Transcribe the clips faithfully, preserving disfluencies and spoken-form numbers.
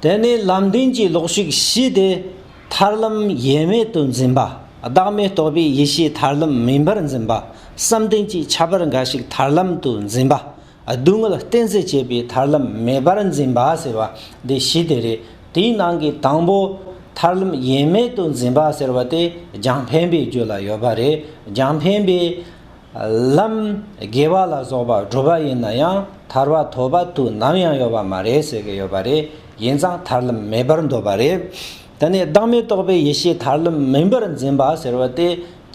དེ་ནས་ལམ་བདེན་གྱི་ལོག་ཞུགས་བཞི་དེ། ཐར་ལམ་ཡེངས་མེད་དུ་འཛིན་པ། བདག་མེད་རྟོགས་པའི་ཡེ་ཤེས་ཐར་ལམ་མིན་པར་འཛིན་པ། བསམ་གཏན་གྱི་ཁྱད་པར་འགའ་ཞིག་ཐར་ལམ་དུ་འཛིན་པ། སྡུག་བསྔལ་གཏན་བརྫད་བྱེད་པའི་ཐར་ལམ་མེད་པར་འཛིན་པ་ཟེར་བ་འདི་བཞི་དེ་རེད། དེའི་ནང་གི་དང་པོ་ཐར་ལམ་ཡེངས་མེད་དུ་འཛིན་པ་ཟེར་བ་དེ་རྒྱང་འཕེན་པའི་རྒྱུད་ལ་ཡོད་པ་རེད། རྒྱང་འཕེན་པའི་ལམ་དགེ་བ་ལ་སོགས་པ་བསྒྲུབས་པ་ཡིན་ན་ཡང་ཐར་པ་ཐོབ་པ་དུས་ནམ་ཡང་ཡོད་པ་མ་རེད་ཟེར་གྱི་ཡོད་པ་རེད། ཡིན་ཙང་ཐར་ལམ་མེད་པར་འདོད་པ་རེད། དེ་ནས་བདག་མེད་རྟོགས་པའི་ཡེ་ཤེས་ཐར་ལམ་མིན་པར་འཛིན་པ་ཟེར་བ་དེ་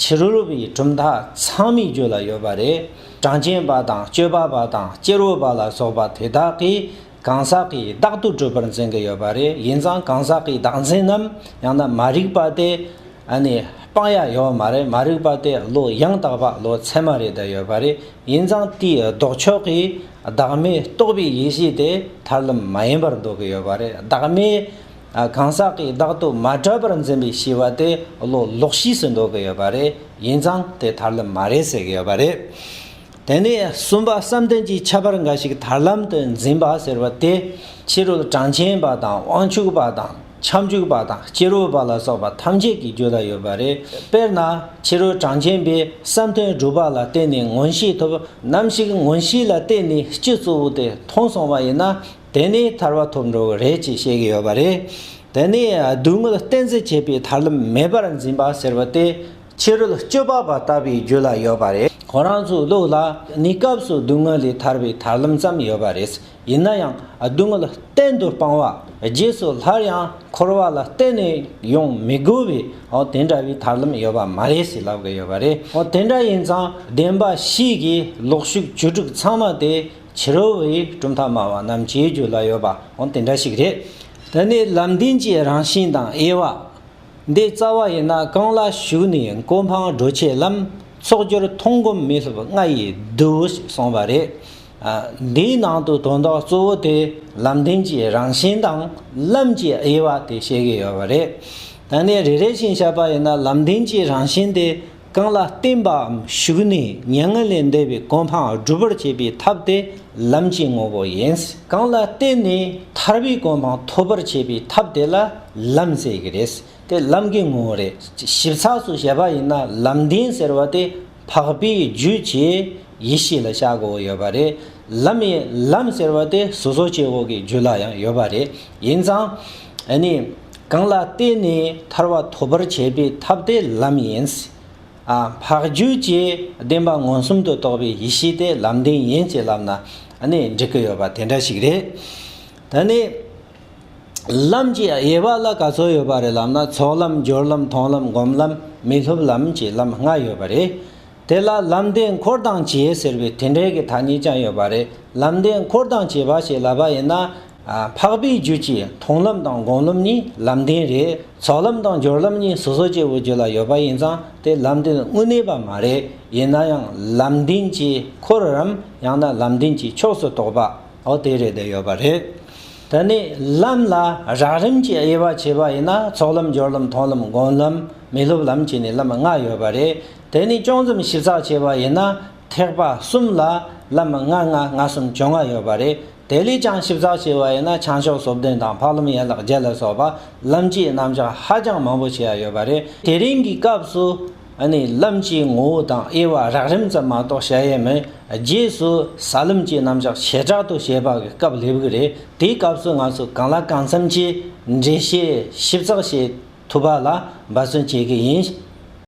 ཕྱི་རོལ་པའི་གྲུབ་མཐའ་ཚང་མའི་རྒྱུད་ལ་ཡོད་པ་རེད། གྲངས་ཅན་པ་དང་སྤྱོད་པ་པ་དང་སྐྱེ་རོ་པ་ལ་སོགས་པ་དེ་དག་གིས་གང་ཟག་གིས་བདག་ཏུ་གྲུབ་པར་འཛིན་གྱི་ཡོད་པ་རེད། ཡིན་ཙང་གང་ཟག་གིས་བདག་འཛིན་ནམ་ཡང་ན་མ་རིག་པ་དེ་ཨ་ནི་སྤང་ཡ་ཡོད་མ་རེད། མ་རིག་པ་དེ་བློ་ཡང་དག་པ་བློ་ཚད་མ་རེད་བསྡད་ཡོད་པ་རེད། ཡིན་ཙང་དེའི་ལྡོག་ཕྱོགས་ཀྱི་བདག་མེད་རྟོགས་པའི་ཡེ་ཤེས་དེ་ཐར་ལམ་མ་ཡིན་པར་འདོད་ཀྱི་ཡོད་པ་རེད། བདག་མེད་གང་ཟག་གིས་བདག་ཏུ་མ་གྲུབ་པར་འཛིན་པའི་ཤེས་པ་དེ་བློ་ལོག་ཤེས་སུ་འདོད་ཀྱི་ཡོད་པ་རེད། ཡིན་ཙང་དེ་ཐར་ལམ་མ་རེད་ཟེར་གྱི་ཡོད་པ་རེད། དེ་ནས་གསུམ་པ་བསམ་གཏན་གྱི་ཁྱད་པར་འགའ་ཞིག་ཐར་ལམ་དུ་འཛིན་པ་ཟེར་བ་དེ་ཕྱི་རོལ་གྲངས་ཅན་པ་དང་དབང་ཕྱུག་པ་དང་ཁྱབ་འཇུག་པ་དང་སྐྱེ་རོ་པ་ལ་སོགས་པ་ཐམས་ཅད་ཀྱི་རྒྱུད་ལ་ཡོད་པ་རེད། དཔེར་ན་ཕྱི་རོལ་གྲངས་ཅན་པས་བསམ་གཏན་སྒྲུབ་པ་ལ་བརྟེན་ནས་མངོན་ཤེས་ཐོབ། ནམ་ཞིག་མངོན་ཤེས་ལ་བརྟེན་ནས་སྤྱི་གཙོ་བོ་དེ་མཐོང་སོང་བ་ཡིན་ན་དེ་ནས་ཐར་པ་ཐོབ་འགྲོ་གི་རེད་ཅེས་བཤད་ཀྱི་ཡོད་པ་རེད། དེ་ནས་སྡུག་བསྔལ་གཏན་བརྫད་བྱེད་པའི་ཐར་ལམ་མེད་པར་འཛིན་པ་ཟེར་བ་དེ་ཕྱི་རོལ་སྤྱོད་པ་པ་ལྟ་བུའི་རྒྱུད་ལ་ཡོད་པ་རེད། ཁོ་རང་ཚོའི་བློ་ལ་གནས་སྐབས་སུ་སྡུག་བསྔལ་ལས་ཐར་བའི་ཐར་ལམ་ཙམ་ཡོད་པ་རེད། ཡིན་ན་ཡང་སྡུག་བསྔལ་གཏན་དུ་སྤང་བ། རྗེས་སུ་སླར་ཡང་འཁོར་བ་ལ་གཏན་ནས་ཡོང་མི་དགོས་པའི་འོ་དེ་འདྲ་བའི་ཐར་ལམ་ཡོད་པ་མ་རེད་ཟེར་ལབ་ཀྱི་ཡོད་པ་རེད། འོ་དེ་འདྲ་ཡིན་ཙང་བདེན་པ་བཞི་གི་ལོག་ཤུགས་བཅུ་དྲུག་ཚང་མ་དེ་ཕྱི་རོལ་པའི་གྲུབ་མཐའ་སྨྲ་བ་རྣམས་ཀྱི་རྒྱུད་ལ་ཡོད་པ་འོ་དེ་འདྲ་ཞིག་རེད། དེ་ནས་ལམ་བདེན་གྱི་རང་བཞིན་དང་དབྱེ་བ། འདི་རྩ་བ་ཡིན་ན་གང་ལ་ཞུགས་ནས་གོ་འཕང་བགྲོད་བྱེད་ལམ། ཚོགས་སྦྱོར་མཐོང་སྒོམ་མི་སློབ་ལྔ་ཡིས་བསྡུའོ་ཞེས་གསུངས་པ་རེད། ཨ། འདིའི་ནང་དུ་དོན་དག་གཙོ་བོ་དེ་ལམ་བདེན་གྱི་རང་བཞིན་དང་ལམ་གྱི་དབྱེ་བ་དེ་བཤད་ཀྱི་ཡོད་པ་རེད། ད་ནི་རེ་རེ་བཞིན་བཤད་པ་ཡིན་ན་ལམ་བདེན་གྱི་རང་བཞིན་དེ་གང་ལ་བརྟེན་པའམ་ཞུགས་ནས་མྱ་ངན་ལས་འདས་པའི་གོ་འཕང་བསྒྲུབ་པར་བྱེད་པའི་ཐབས་དེ་ལམ་གྱི་ངོ་བོ་ཡིན། གང་ལ་བརྟེན་ནས་ཐར་པའི་གོ་འཕང་ཐོབ་པར་བྱེད་པའི་ཐབས་དེ་ལ་ལམ་ཟེར་གྱི་རེད། དེ་ལམ་གྱི་ངོ་བོ་རེད། ཞིབ་ཚགས་སུ་བཤད་པ་ཡིན་ན་ལམ་བདེན་ཟེར་བ་དེ་འཕགས་པའི་རྒྱུད་ཀྱི་ཡེ་ཤེས་ལ་བཤད་དགོས་ཡོད་པ་རེད། ལམ་ཡིན། ལམ་ཟེར་བ་དེ་སོ་སོ་སྐྱེ་བོ་གི་རྒྱུད་ལ་ཡང་ཡོད་པ་རེད། ཡིན་ཙང་ཨ་ནི་གང་ལ་བརྟེན་ནས་ཐར་པ་ཐོབ་པར་བྱེད་པའི་ཐབས་དེ་ལམ་ཡིན། ཨ། འཕགས་རྒྱུད་ཀྱི་བདེན་པ་མངོན་སུམ་དུ་རྟོགས་པའི་ཡེ་ཤེས་དེ་ལམ་བདེན་ཡིན་ཅེས་ལབ་ན་ཨ་ནི་འགྲིག་གི་ཡོད་པ་དེ་འདྲ་ཞིག་རེད། ད་ནི། ལམ་གྱི་དབྱེ་བ་ལ་ག་ཚོད་ཡོད་པ་རེད་ལབ་ན་ཚོགས་ལམ་སྦྱོར་ལམ་མཐོང་ལམ་སྒོམ་ལམ་མི་སློབ་ལམ་གྱི་ལམ་ལྔ་ཡོད་པ་རེད། དེ་ལ་ལམ་བདེན་འཁོར་དང་བཅས་ཟེར་བའི་དེ་འདྲའི་གི་ཐ་སྙད་ཀྱང་ཡོད་པ་རེད། ལམ་བདེན་འཁོར་དང་བཅས་པ་ཞེས་ལབ་པ་ཡིན་ན། ཨ། འཕགས་པའི་རྒྱུད་ཀྱི་མཐོང་ལམ་དང་སྒོམ་ལམ་གཉིས་ལམ་བདེན་རེད། ཚོགས་ལམ་དང་སྦྱོར་ལམ་གཉིས་སོ་སོ་སྐྱེ་བོའི་རྒྱུད་ལ་ཡོད་པ་ཡིན་ཙང་དེ་ལམ་བདེན་དངོས་གནས་པ་མ་རེད། ཡིན་ན་ཡང་ལམ་བདེན་གྱི་འཁོར་རམ་ཡང་ན་ལམ་བདེན་གྱི་ཕྱོགས་སུ་གཏོགས་པ། འོ་དེ་རེད་བསྡད་ཡོད་པ་རེད། ད་ནི་ལམ་ལ་རགས་རིམ་གྱི་དབྱེ་བ་ཕྱེ་བ་ཡིན་ན་ཚོགས་ལམ་སྦྱོར་ལམ་མཐོང་ལམ་སྒོམ་ལམ་མི་སློབ་ལམ་བཅས་ནས་ལམ་ལྔ་ཡོད་པ་རེད། དེ་ནི་ཅུང་ཙམ་ཞིབ་ཚགས་ཕྱེ་བ་ཡིན་ན་ཐེག་པ་གསུམ་ལ་ལམ་ལྔ་ལྔ་ལྔ་གསུམ་བཅོ་ལྔ་ཡོད་པ་རེད། དེ་ལས་ཀྱང་ཞིབ་ཚགས་ཕྱེ་བ་ཡིན་ན་བྱང་ཕྱོགས་སོ་བདུན་དང་འཕགས་ལམ་ཡན་ལག་བརྒྱད་ལ་སོགས་པ་ལམ་གྱི་རྣམ་གཞག་ཧ་ཅང་མང་པོ་ཕྱེ་ཡ་ཡོད་པ་རེད། དེ་རིང་གི་སྐབས་སུ། ཨ་ནི་ལམ་གྱི་ངོ་བོ་དང་དབྱེ་བ་རགས་རིམ་ཙམ་མ་གཏོགས་བཤད་ཡས་མེད། རྗེས་སུ་ས་ལམ་གྱི་རྣམ་གཞག་བྱེ་བྲག་ཏུ་བཤད་པ་གི་སྐབས་སླེབས་ཀྱི་རེད། དེའི་སྐབས་སུ་ང་ཚོ་གང་ལ་གང་འཚམ་གྱིས་འགྲེལ་བཤད་ཞིབ་ཚགས་བྱེད་ཐུབ་པ་ལ་འབད་བརྩོན་བྱེད་ཀྱི་ཡིན།